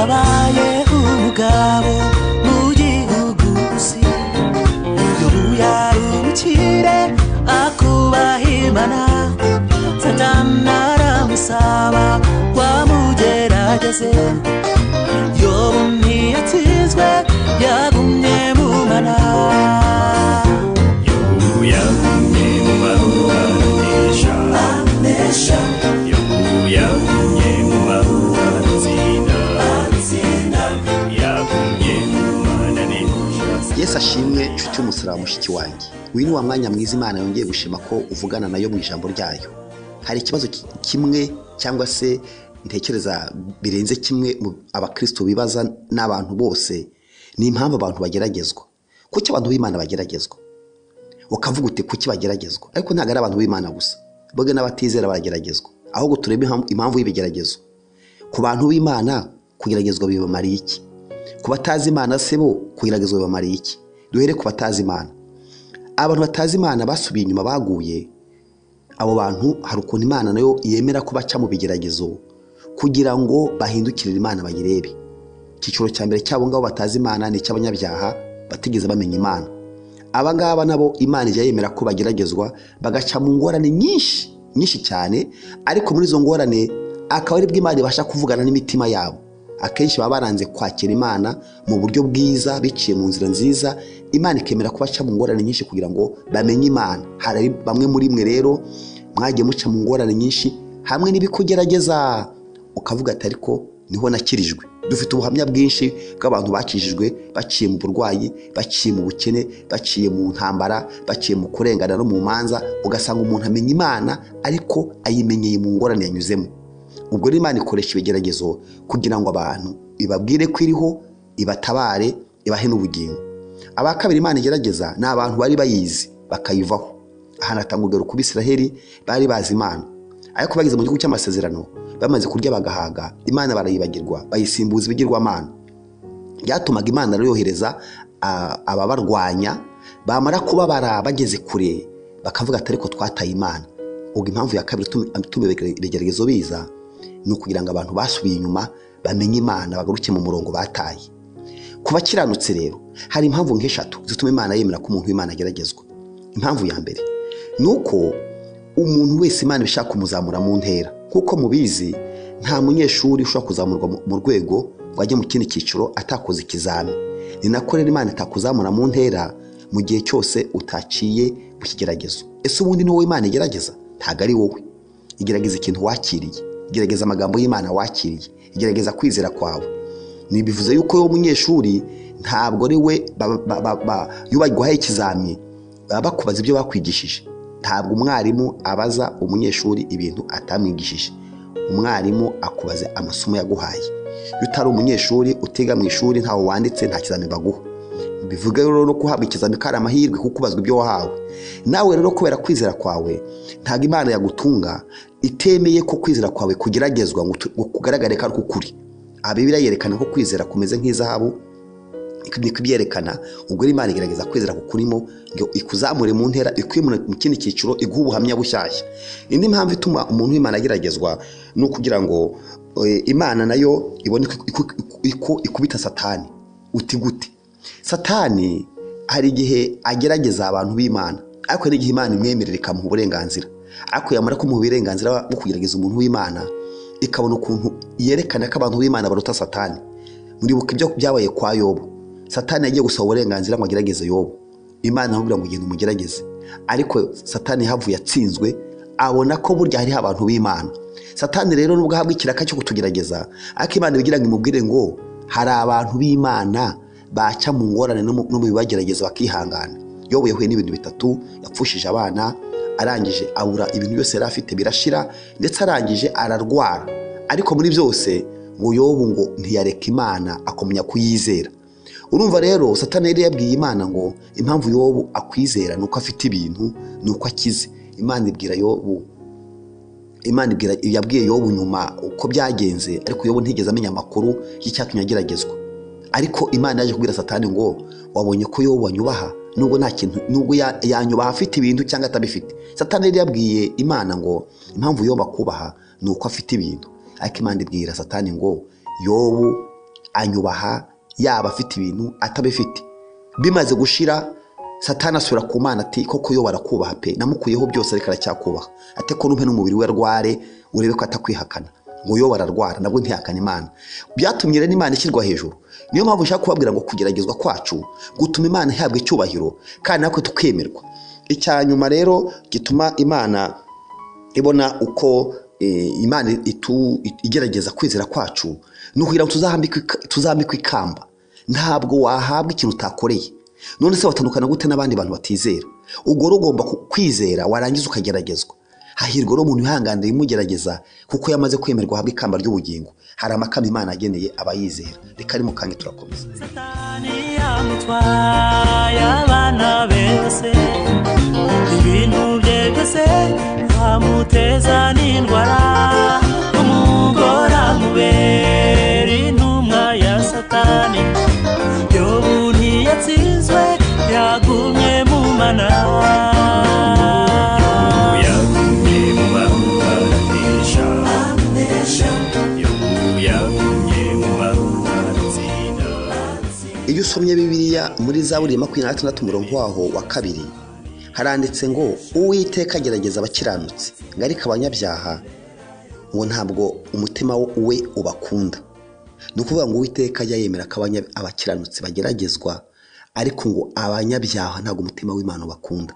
Habaye umugabo mu gihugu si Yobu yari umukire akubaha Imana, Satani aramusaba wamugerageze. Yobu ntiyatsinzwe yagumye mu Mana. Yobu yagumye mu Mana anesha, anesha. Yobu yagumye mu Mana atsinda, atsinda. Yagumye mu Mana anesha. Yesu ashimwe nshuti y'umusaraba mushiki wanjye. Uyu ni wa mwanya mwiza Imana yongeye gushima ko uvugana nayo mu ijambo ryayo. Hari ikibazo kimwe cyangwa se ntekereza birenze kimwe mu abakristo bibaza n'abantu bose, ni impamvu abantu bageragezwa. Kuki abantu b'Imana bageragezwa? Ukavuga uti kuki bageragezwa? Ariko ntabwo ari abantu b'Imana gusa, boge n'abatizera barageragezwa. Ahubwo turebe impamvu y'ibigeragezo. Ku bantu b'Imana kugeragezwa bibamariye iki? Ku batazi Imana se bo kugeragezwa bibamariye iki? Duhere ku batazi Imana. Abantu batazi Imana basubiye inyuma baguye, abo bantu hari ukuntu Imana nayo yemera ko baca mu bigeragezo kugira ngo bahindukirire Imana bayirebe. Icyiciro cya mbere cy'abo ngabo batazi Imana ni icy'abanyabyaha batigeze bamenya Imana. Aba ngaba nabo Imana ijya yemera ko bageragezwa bagaca mu ngorane nyinshi nyinshi cyane, ariko muri izo ngorane akaba aribwo Imana ibasha kuvugana n'imitima yabo. Akenshi baba baranze kwakira Imana mu buryo bwiza biciye mu nzira nziza, Imana ikemera ko baca mu ngorane nyinshi kugira ngo bamenye Imana. Hari bamwe muri mwe rero mwagiye muca mu ngorane nyinshi hamwe n'ibikugerageza, ukavuga ati ariko niho nakirijwe. Dufite ubuhamya bwinshi bw'abantu bakijijwe baciye mu burwayi, baciye mu bukene, baciye mu ntambara, baciye mu kurengana no mu manza, ugasanga umuntu amenya Imana ariko ayimenyeye mu ngorane yanyuzemo. Ubwo rero Imana ikoresha ibigeragezo kugira ngo abantu ibabwire ko iriho, ibatabare, ibahe n'ubugingo. Aba kabiri Imana igerageza ni abantu bari bayizi bakayivaho. Aha natanga urugero ku Bisiraheli bari bazi Imana, ariko bageze mu gihugu cy'amasezerano bamaze kurya bagahaga, Imana barayibagirwa, bayisimbuza ibigirwamana. Byatumaga Imana rero yohereza ababarwanya, bamara kubabara bageze kure bakavuga ati ariko twataye Imana. Ubwo impamvu ya kabiri ituma ibigeragezo biza ni ukugira ngo abantu basubiye inyuma bamenye Imana, bagaruke mu murongo bataye. Ku bakiranutse rero hari impamvu nk'eshatu zituma Imana yemera ko umuntu w'Imana ageragezwa. Impamvu ya mbere ni uko umuntu wese Imana ibishaka kumuzamura mu ntera. Kuko mubizi nta munyeshuri ushobora kuzamurwa mu rwego ngo ajye mu kindi cyiciro atakoze ikizami. Ni nako rero Imana itakuzamura mu ntera mu gihe cyose utaciye mu kigeragezo. Ese ubundi ni wowe Imana igerageza? Ntabwo ari wowe. Igerageza ikintu wakiriye, igerageza amagambo y'Imana wakiriye, igerageza kwizera kwawe. Ntibivuze yuko wowe munyeshuri ntabwo ari we iyo baguhaye ikizami baba bakubaza ibyo bakwigishije. Ntabwo umwarimu abaza umunyeshuri ibintu atamwigishije. Umwarimu akubaza amasomo yaguhaye. Iyo utari umunyeshuri utiga mu ishuri, ntawe wanditse, nta kizami baguha. Bivuga rero no guhabwa ikizami ko ari amahirwe kuko ubazwa ibyo wahawe. Nawe rero kubera kwizera kwawe ntabwo Imana yagutunga itemeye ko kwizera kwawe kugeragezwa ngo kugaragare ko ari ukuri. Aha Bibiliya yerekana ko kwizera kumeze nk'izahabu, niko ibyerekana. Ubwo rero Imana igerageza kwizera kukurimo ngo ikuzamure mu ntera, ikwimure mu kindi cyiciro, iguhe ubuhamya bushyashya. Indi mpamvu ituma umuntu w'Imana ageragezwa ni ukugira ngo Imana nayo ibone ko ikubita Satani. Uti gute? Satani hari igihe agerageza abantu b'Imana, ariko hari igihe Imana imwemerera ikamuha uburenganzira. Ariko yamara kumuha uburenganzira bwo kugerageza umuntu w'Imana, ikabona ukuntu yerekana ko abantu b'Imana baruta Satani. Muribuka ibyo byabaye kwa Yobu. Satani yagiye gusaba uburenganzira ngo agerageze Yobu. Imana iramubwira ngo genda umugerageze. Ariko Satani yahavuye atsinzwe, abona ko burya hariho abantu b'Imana. Satani rero nubwo ahabwa ikiraka cyo kutugerageza, ariko Imana ibigira ngo imubwire ngo hari abantu b'Imana baca mu ngorane no mu bibagerageza bakihangana. Yobu yahuye n'ibintu bitatu, yapfushije abana, arangije abura ibintu byose yari afite birashira, ndetse arangije ararwara. Ariko muri byose ngo Yobu ngo ntiyareka Imana, akomenya kuyizera. Urumva rero Satani yari yabwiye Imana ngo impamvu Yobu akwizera nuko afite ibintu, nuko akize. Imana ibwira Yobu, Imana ibwira, yabwiye Yobu nyuma uko byagenze, ariko Yobu ntigeze amenya amakuru y'icyatumye ageragezwa. Ariko Imana yaje kubwira Satani ngo wabonye ko Yobu anyubaha, nubwo nta kintu, nubwo yanyubaha afite ibintu cyangwa atabifite. Satani yari yabwiye Imana ngo impamvu Yobu akubaha ni uko afite ibintu. Ariko Imana ibwira Satani ngo Yobu anyubaha yaba afite ibintu atabifite. Bimaze gushira Satani asubira ku Mana ati koko Yobu arakubaha pe, namukuyeho byose ariko aracyakubaha, ate ko numpe n'umubiri we arware urebe ko atakwihakana. Ngo Yobu ararwara nabwo ntihakana Imana. Byatumye rero Imana ishyirwa hejuru. Niyo mpamvu nshaka kubabwira ngo kugeragezwa kwacu gutuma Imana ihabwa icyubahiro kandi natwe tukemerwa. Icya nyuma rero gituma Imana ibona uko Imana igerageza kwizera kwacu ni ukugira ngo tuzambikwe ikamba. Ntabwo wahabwa ikintu utakoreye. None se watandukana gute n'abandi bantu batizera? Ubwo rero ugomba kwizera warangiza ukageragezwa. Hahirwa rero umuntu wihanganira imugerageza, kuko yamaze kwemerwa ahabwa ikamba ry'ubugingo. Hari amakamba Imana yageneye abayizera. Reka ari mu kanya turakomeza. Satani yamutwaye abana bose, ibintu bye byose amuteza n'indwara, umugore amubera intumwa ya Satani. Yobu ntiyatsinzwe yagumye mu Mana. Yagumye mu Mana aranesha. Yobu yagumye mu Mana aratsinda. Iyo usomye Bibiliya muri Zaburi 26 umurongo waho wa 2 haranditse ngo Uwiteka agerageza abakiranutsi, ngo ariko abanyabyaha ngo ntabwo umutima we ubakunda. Ni ukuvuga ngo Uwiteka ajya yemera ko abakiranutsi bageragezwa, ariko ngo abanyabyaha ntabwo umutima w'Imana ubakunda.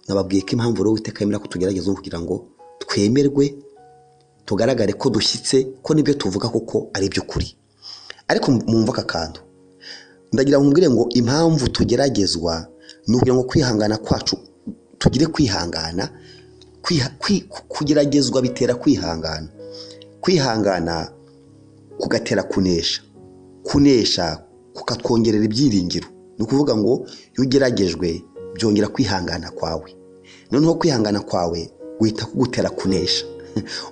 Nababwiye ko impamvu rero Uwiteka yemera ko tugeragezwa kugira ngo twemerwe, tugaragare ko dushyitse, ko nibyo tuvuga koko ari iby'ukuri. Ariko mwumva aka kantu, ndagira ngo nkubwire ngo impamvu tugeragezwa ni ukugira ngo kwihangana kwacu tugire kwihangana. Kugeragezwa bitera kwihangana, kwihangana kugatera kunesha, kunesha kukatwongerera ibyiringiro. Ni ukuvuga ngo iyo ugeragejwe byongera kwihangana kwawe, noneho kwihangana kwawe guhita kugutera kunesha.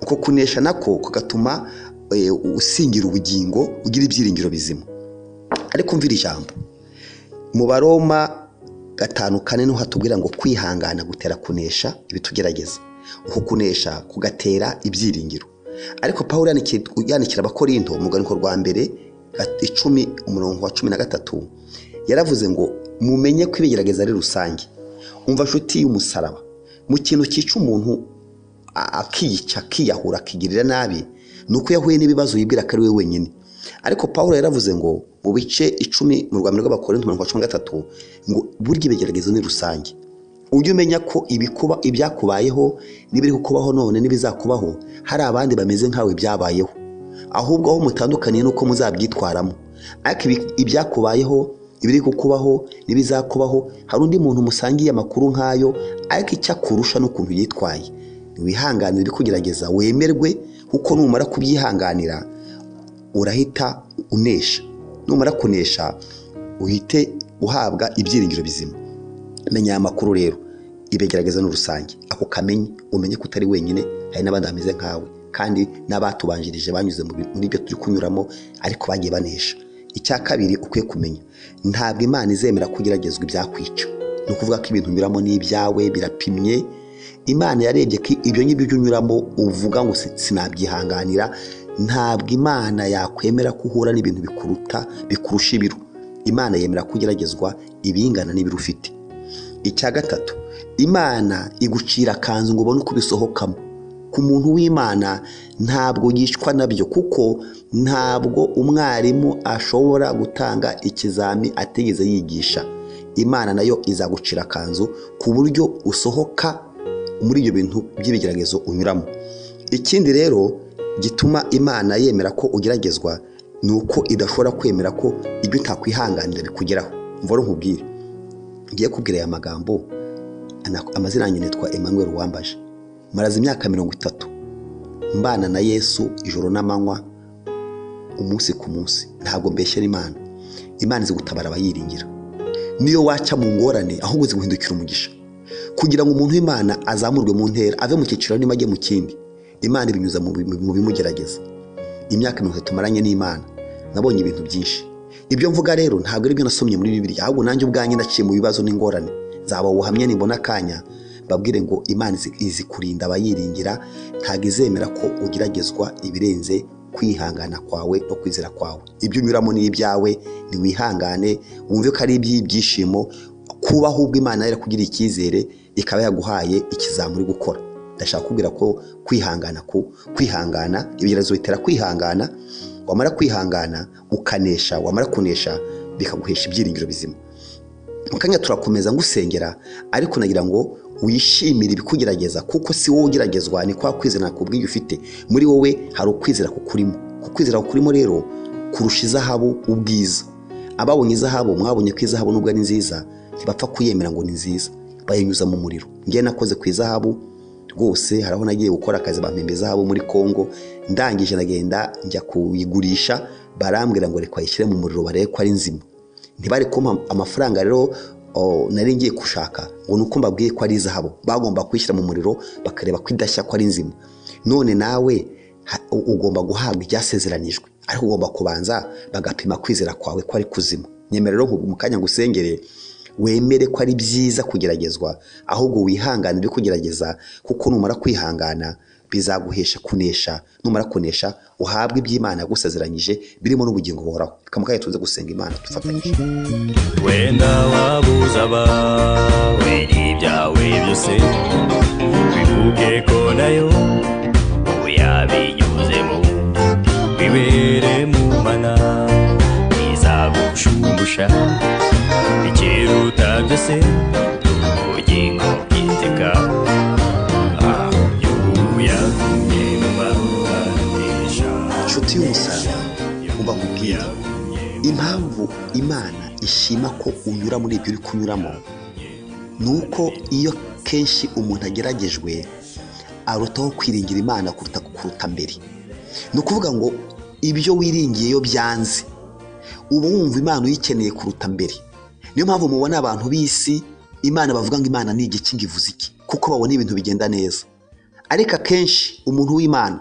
Uko kunesha nako kugatuma usingira ubugingo, ugira ibyiringiro bizima. Ariko mvira ijambo mu Baroma 5:4 niho hatubwira ngo kwihangana gutera kunesha ibitugerageza, uko kunesha kugatera ibyiringiro. Ariko Pawulo yandikira Abakorinto mu rwandiko rwa mbere 10 umurongo wa 13 yaravuze ngo mumenye ko ibigerageza ari rusange. Umva nshuti y'umusaraba, mu kintu cyica umuntu akiyica, akiyahura, akigirira nabi, ni uko yahuye n'ibibazo yibwira ko ari we wenyine. Ariko Pawulo yaravuze ngo mu bice 10 mu rwandiko rw'Abakorinto umurongo wa 13 ngo burya ibigeragezo ni rusange. Ujye umenya ko ibikuba ibyakubayeho n'ibiri kukubaho none n'ibizakubaho hari abandi bameze nkawe byabayeho, ahubwo aho mutandukaniye nuko muzabyitwaramo. Ariko ibyakubayeho, ibiri kukubaho n'ibizakubaho, hari undi muntu musangiye amakuru nkayo, ariko icyo akurusha n'ukuntu yitwaye. Wihanganire ibikugerageza wemerwe, kuko numara kubyihanganira urahita unesha. Numara kunesha uhite uhabwa ibyiringiro bizima. Menya aya makuru rero, ibegerageza n'urusange, ako kamenye, umenye ko utari wenyine, hari n'abandi bameze nkawe, kandi n'abatubanjirije banyuze muri ibyo turi kunyuramo ariko bagiye banesha. Icya kabiri ukwiye kumenya, ntabwo Imana izemera kugeragezwa ibyakwica. Ni ukuvuga ko ibintu unyuramo n'ibyawe birapimye. Imana yarebye ko ibyo ngibyo ujya unyuramo uvuga ngo sinabyihanganira, ntabwo Imana yakwemera ko uhura n'ibintu bikuruta, bikurusha ibiro. Imana yemera kugeragezwa ibingana n'ibiro ufite. Icya gatatu, Imana igucira akanzu ngo ubone uko ubisohokamo. Ku muntu w'Imana ntabwo yicwa nabyo, kuko ntabwo umwarimu ashobora gutanga ikizami atigeze yigisha. Imana nayo izagucira akanzu ku buryo usohoka muri ibyo bintu by'ibigeragezo unyuramo. Ikindi rero gituma Imana yemera ko ugeragezwa ni uko idashobora kwemera ko ibyo utakwihanganira bikugeraho. Mvoro nkubwire, ngiye kubwira aya magambo, amazina yanjye nitwa Emmanuel Uwambaje. Maraze imyaka 30 mbana na Yesu ijoro n'amanywa, umunsi ku munsi. Ntabwo mbeshyera Imana. Imana izi gutabara abayiringira. Niyo waca mu ngorane ahubwo izi guhindukira umugisha. Kugira ngo umuntu w'Imana azamurwe mu ntera, ave mu cyiciro niba ajye mu kindi, Imana ibinyuza mu bimugerageza. Imyaka 30 maranye n'Imana, nabonye ibintu byinshi. Ibyo mvuga rero ntabwo ari byo nasomye muri Bibiliya, ahubwo nanjye ubwanjye naciye mu bibazo n'ingorane. Nzaba ubuhamya nibona akanya babwire ngo Imana izi kurinda abayiringira, ntabwo izemera ko ugeragezwa ibirenze kwihangana kwawe no kwizera kwawe. Ibyo unyuramo ni ibyawe, niwihangane, wumve ko ari iby'ibyishimo, kubaho ubwo Imana yarakugiriye icyizere ikaba yaguhaye ikizamuri uri gukora. Ndashaka kubwira ko kwihangana kwihangana, ibigeragezo bitera kwihangana, wamara kwihangana ukanesha, wamara kunesha bikaguhesha ibyiringiro bizima. Mu kanya turakomeza ngusengera, ariko nagira ngo wishimire ibikugerageza, kuko si wowe ugeragezwa, ni kwa kwizera nakubwiye ufite muri wowe. Hari ukwizera kukurimo, kukwizera kukurimo rero kurusha izahabu ubwiza. Ababonye izahabu mwabonye ko izahabu nubwo ari nziza ntibapfa kuyemera ngo ni nziza, bayinyuza mu muriro. Ngiye nakoze ku izahabu rwose, hari aho nagiye gukora akazi bampemba izahabu muri Kongo, ndangije nagenda njya kuyigurisha, barambwira ngo reka bayishyire mu muriro barebe ko ari nzima. Ntibari kumpa amafaranga rero nari ngiye gushaka ngo nuko mbabwiye ko ari izahabu, bagomba kuyishyira mu muriro bakareba ko idashya, ko ari nzima. None nawe ugomba guhabwa ibyasezeranijwe, ariko ugomba kubanza bagapima kwizera kwawe ko ari kuzima. Nyemera rero mu kanya ngusengere, wemere ko ari byiza kugeragezwa, ahubwo wihangane uri kugerageza, kuko numara kwihangana bizaguhesha kunesha, numara kunesha uhabwe iby'Imana yagusezeranyije birimo n'ubugingo buhoraho. Reka mu kanya tuze gusenga Imana dufatanyije. Wenda wabuze abawe n'ibyawe byose, wibuke ko nayo uyabinyuzemo, wibere mu mana izagushumbusha ikiruta byose, ubugingo bw'iteka. Inshuti y'umusaraba, umva nkubwire impamvu Imana ishima ko unyura muri ibyo uri kunyuramo, ni uko iyo kenshi umuntu ageragejwe arutaho kwiringira Imana kuruta mbere. Ni ukuvuga ngo ibyo wiringiye iyo byanze uba wumva Imana uyikeneye kuruta mbere. Niyo mpamvu mubona abantu b'isi Imana bavuga ngo Imana ni igiki ngo ivuze iki, kuko babona ibintu bigenda neza. Ariko akenshi umuntu w'Imana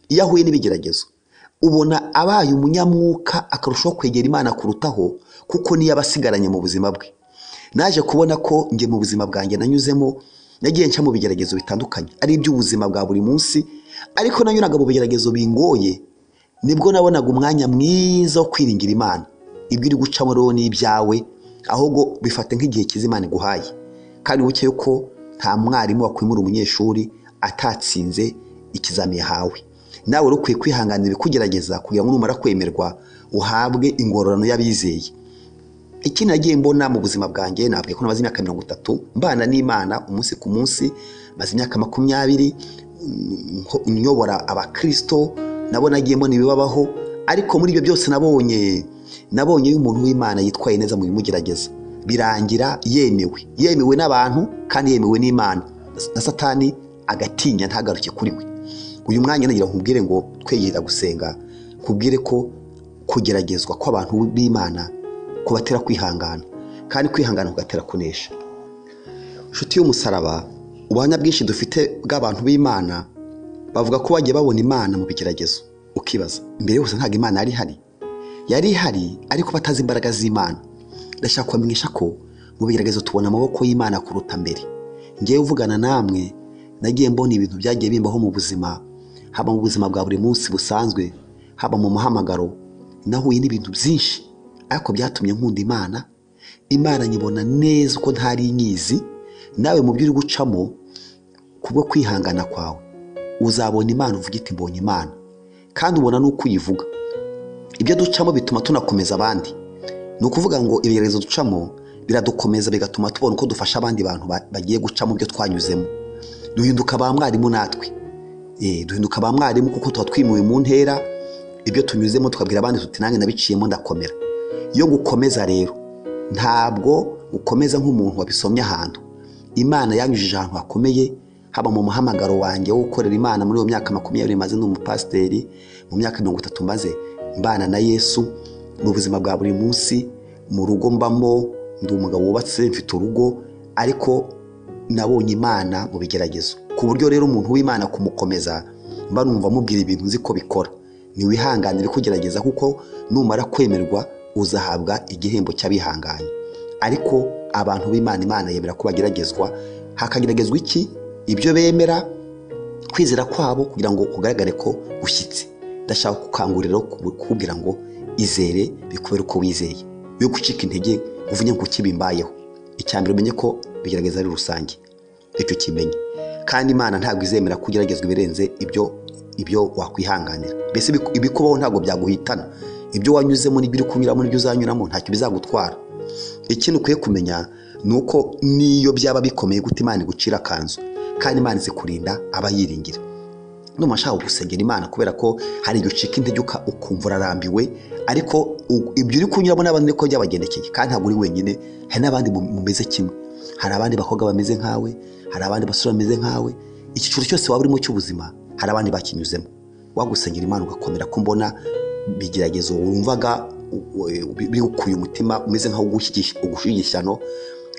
iyo ahuye n'ibigeragezo ubona abaye umunyamwuka, akarushaho kwegera Imana kurutaho, kuko niyo aba asigaranye mu buzima bwe. Naje kubona ko njye mu buzima bwanjye nanyuzemo, nagiye nca mu bigeragezo bitandukanye, ari iby'ubuzima bwa buri munsi, ariko nanyuraga mu bigeragezo bingoye, nibwo nabonaga umwanya mwiza wo kwiringira Imana. Ibyo uri gucamo rero ni ibyawe, ahubwo bifate nk'igihe cyiza Imana iguhaye. Kandi wibuke yuko nta mwarimu wakwimura umunyeshuri atatsinze ikizami yahawe. Nawe uri ukwiye kwihanganira ibikugerageza kugira ngo numara kwemerwa uhabwe ingororano y'abizeye. Ikindi nagiye mbona mu buzima bwanjye, nabwiye ko namaze imyaka 30 mbana n'Imana umunsi ku munsi, maze imyaka 20 nyobora abakristo, nabo nagiye mbona ibibabaho. Ariko muri ibyo byose nabonye umuntu w'Imana yitwaye neza mu bimugerageza, birangira yemewe n'abantu kandi yemewe n'Imana, na Satani agatinya ntagaruke kuri we. Uyu mwanya nagira nkubwire ngo twegera gusenga, nkubwire ko kugeragezwa kw'abantu b'Imana kubatera kwihangana, kandi kwihangana kugatera kunesha. Inshuti y'umusaraba, ubuhamya bwinshi dufite bw'abantu b'Imana bavuga ko bagiye babona Imana mu bigeragezo. Ukibaza mbere yose ntabwo Imana yari ihari, yari ihari ariko batazi imbaraga z'Imana. Ndashaka kubamenyesha ko mu bigeragezo tubona amaboko y'Imana kuruta mbere. Ngewe uvugana namwe nagiye mbona ibintu byagiye bimbaho mu buzima, haba mu buzima bwa buri munsi busanzwe, haba mu muhamagaro, nahuye n'ibintu byinshi ariko byatumye nkunda Imana. Imana nyibona neza uko ntari nyizi. Nawe mu byo uri gucamo kubwo kwihangana kwawe uzabona Imana, uvuga iti mbonye Imana, kandi ubona nuko uyivuga. Ibyo ducamo bituma tunakomeza abandi. Ni ukuvuga ngo ibigeragezo ducamo biradukomeza, bigatuma tubona uko dufasha abandi bantu bagiye guca mu byo twanyuzemo. Duhinduka ba mwarimu natwe, duhinduka ba mwarimu kuko tuba twimuwe mu ntera, ibyo tunyuzemo tukabwira abandi tuti nanjye nabiciyemo ndakomera. Iyo gukomeza rero ntabwo ukomeza nk'umuntu wabisomye ahantu. Imana yanyujije ahantu hakomeye, haba mu muhamagaro wanjye wo gukorera Imana muri iyo myaka 20 maze ndi umupasiteri, mu myaka 30 maze mbana na Yesu mu buzima bwa buri munsi, mu rugo mbamo, ndi umugabo wubatse mfite urugo, ariko nabonye Imana mu bigeragezo. Ku buryo rero umuntu w'Imana kumukomeza mba numva mubwira ibintu nzi ko bikora. Niwihanganire kugerageza, kuko numara kwemerwa uzahabwa igihembo cy'abihanganye. Ariko abantu b'Imana, Imana yemera ko bageragezwa, hakageragezwa iki? Ibyo bemera, kwizera kwabo, kugira ngo kugaragare ko gushyitse. Ndashaka gukangurira kukubwira ngo izere bikubere uko wizeye, yo gucika intege uvuge ngo kibimbayeho. Icya mbere, umenye ko bigerageza ari rusange, icyo kimenye. Kandi Imana ntabwo izemera ko ugeragezwa ibirenze ibyo wakwihanganira. Mbese ibikubaho ntabwo byaguhitana. Ibyo wanyuzemo n'ibyo uri kunyuramo n'ibyo uzanyuramo ntacyo bizagutwara. Ikindi ukwiye kumenya ni uko n'iyo byaba bikomeye gute, Imana igucira akanzu, kandi Imana izi kurinda abayiringira. Ndumva nshaka gusengera Imana, kubera ko hari igihe ucika intege, ukumva urarambiwe, ariko ibyo uri kunyuramo n'abandi niko byabagendekeye. Kandi ntabwo uri wenyine, hari n'abandi mumeze kimwe. Hari abandi bakobwa bameze nkawe, hari abandi basore bameze nkawe. Icyiciro cyose waba urimo cy'ubuzima, hari abandi bakinyuzemo. Wagusengera Imana ugakomera, ko mbona bigeragezo wumvaga bigukuye umutima, umeze nkaho ugushyigikirano,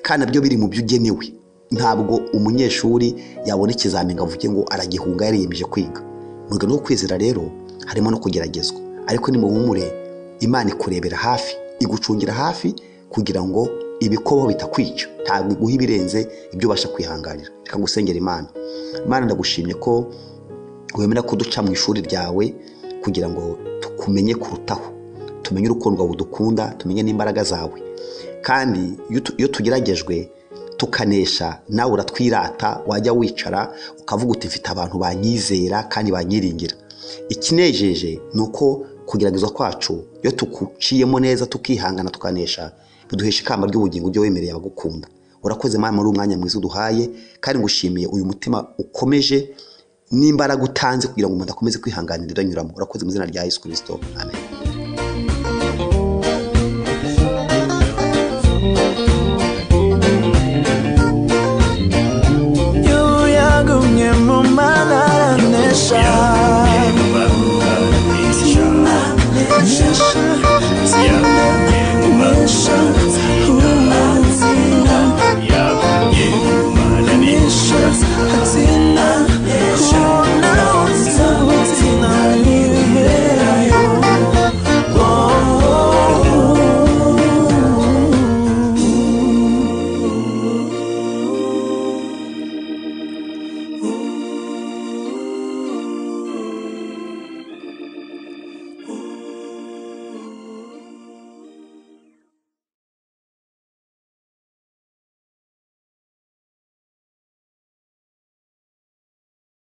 kandi nabyo biri mu byo ugenewe. Ntabwo umunyeshuri yabona ikizamini ngo avuge ngo aragihunga, yariyemeje kwiga. Mu rugendo rwo kwizera rero harimo no kugeragezwa, ariko nimuhumure, Imana ikurebera hafi, igucungira hafi kugira ngo ibikobaho bitakwica. Ntabwo iguha ibirenze ibyo ubasha kwihanganira. Reka gusengera Imana. Imana, ndagushimye ko wemera kuduca mu ishuri ryawe kugira ngo tukumenye kurutaho, tumenye urukundo rwawe udukunda, tumenye n'imbaraga zawe. Kandi iyo tugeragejwe tukanesha, nawe uratwirata. Wajya wicara ukavuga uti: "Mfite abantu banyizera kandi banyiringira." Ikinejeje ni uko kugeragezwa kwacu, iyo tukuciyemo neza, tukihangana, tukanesha, biduhesha ikamba ry'ubugingo ujya wemereye abagukunda. Urakoze Mana muri umwanya mwiza uduhaye, kandi ngushimiye uyu mutima ukomeje n'imbaraga utanze kugira ngo umuntu akomeze kwihanganira ibyo anyuramo. Urakoze mu izina rya Yesu Kirisito, amen. Yagumye mu Mana aranesha. Yagumye mu Mana aranesha.